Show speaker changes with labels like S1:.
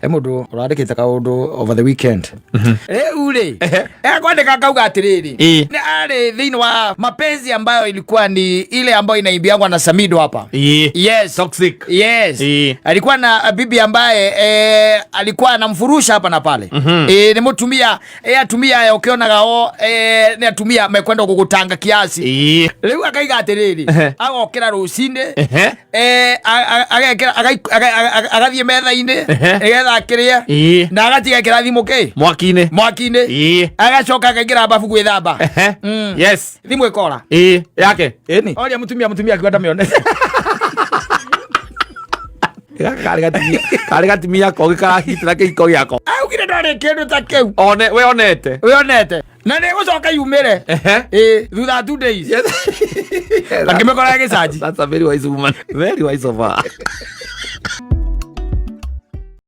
S1: He mũndũ ũrandĩkĩte kaũndũ over the weekend. Rĩu rĩ, ekwandĩka akauga atĩrĩrĩ, nĩ arĩ thĩinĩ wa mapenzi ambayo ilikuwa ni ile ambayo inaimbiangwa na Samido hapa. Yes.
S2: Toxic.
S1: Yes. Alikuwa na bibi ambaye alikuwa anamfurusha hapa na pale. Nĩ mũtumia atumia aya ũkĩonaga o nĩ atumia mekwenda gũgũtanga kiasi. Rĩu akaiga atĩrĩrĩ, agokĩra rũcinĩ, agekĩra agathiĩ metha-inĩ nĩgetha akĩrĩe, na agatiga ekĩra thimũ kĩ
S2: Mwaki-inĩ.
S1: Mwaki-inĩ. Agacoka akaingĩra babu gwĩthamba. Thimũ ĩkora.
S2: Ĩĩ, yake.
S1: Ĩni oria mũtumia, mũtumia akiuga ndamĩone.
S2: Gaka karĩ gatumia kogi karahitĩra kĩhiko gĩako.
S1: Augire ndarĩ kĩndũ ta kĩu.
S2: One we onete.
S1: Wĩonete na nĩ gũcoka yumĩre. Ĩ thutha wa 2 days akĩmĩkora gĩcanji.
S2: That's a very wise woman. Very wise of her.